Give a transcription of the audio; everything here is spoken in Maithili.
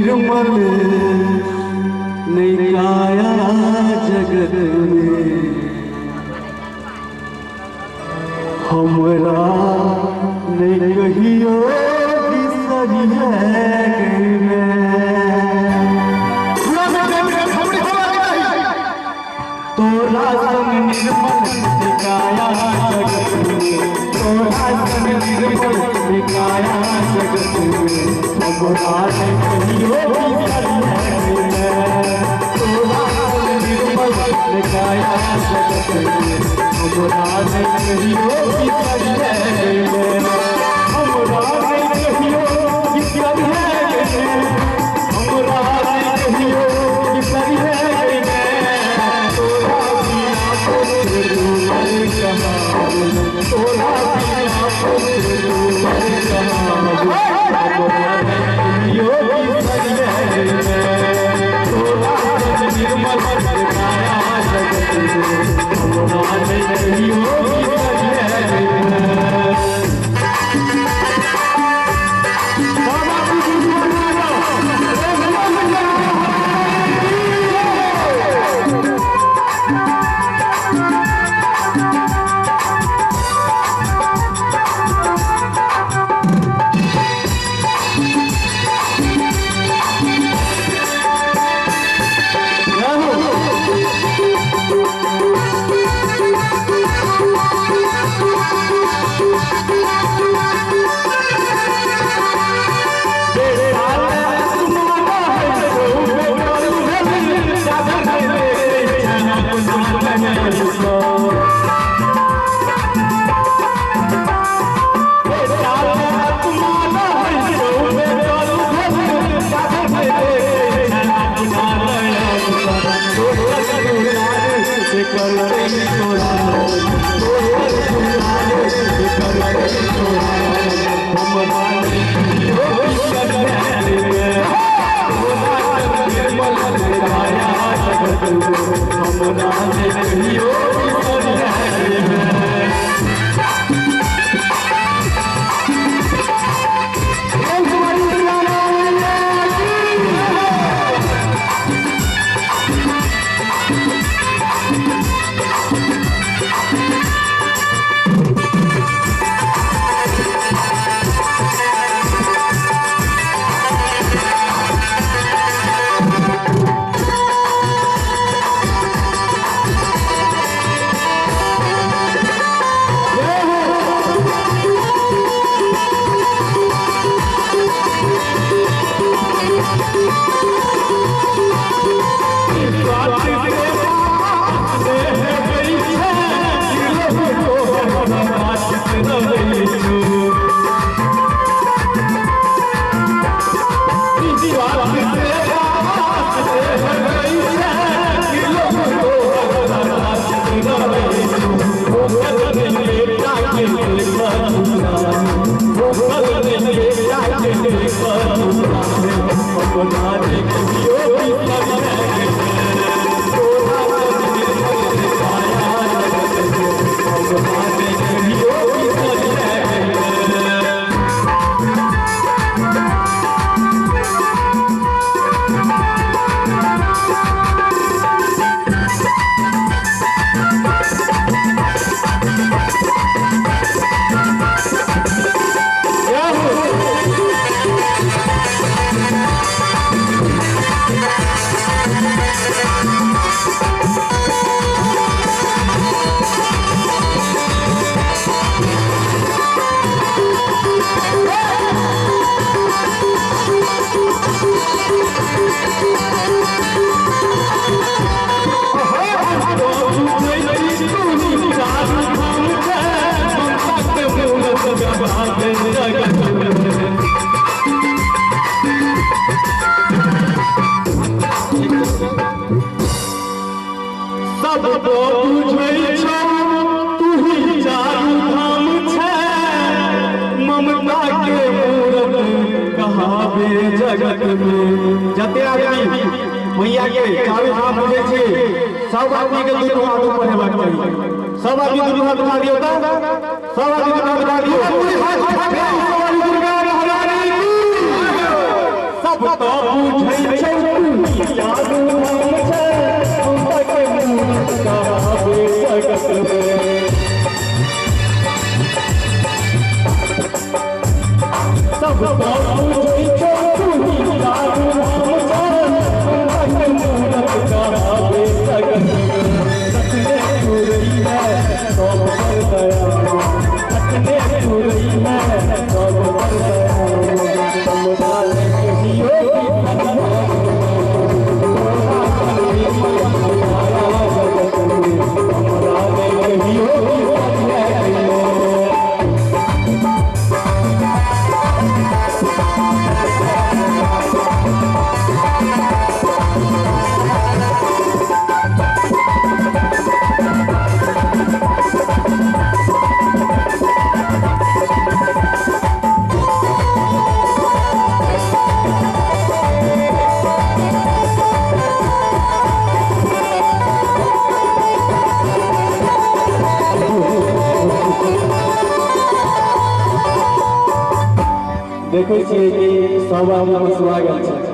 निर्मल नहि काया जगत में, हमरा नहि कहियो बिसरिहे गइमे। तोरा संग निर्मल काया जगत में, तोरा संग निर्मल काया जगत में, हमरा नहि कहियो बिसरिहे गइमे। तोरा संग निर्मल काया जगत में, हमरा नहि कहियो बिसरिहे गइमे। हमरा नहि कहियो बिसरिहे गइमे, हमरा नहि कहियो बिसरिहे गइमे। तोरा बिना पुत्र डूबल कहाँ, तोरा बिना पुत्र डूबल कहाँ, हमरा नहि कहियो बिसरिहे गइमे। तोरा संग निर्मल काया जगत में, हमरा नहि कहियो बिसरिहे गइमे। सब बुझै छौ तू ही चारू धाम छै, ममता के मूरत कहावे जगत में। जते आदमी मैया के चारू धाम बुझै छै, सब आदमी के दुनू हाथ ऊपर हेबाक चाही। सब आदमी दुनू हाथ उठा दियौ तऽ, सब आदमी दुनू हाथ उठा दियौ। दुर्गा महारानी की। सब तो बुझै बुझै छौ तू ही चारू धाम छै, ममता के मूरत कहावे जगत में। रखने तू रही है सब पर दया, रखने तू रही है सब पर दया। हमरा ने कहियो भी तोरा माया जगत में, हमरा ने कहियो भी। देखै छियै कि सब आदमी पसुआ गेल छै।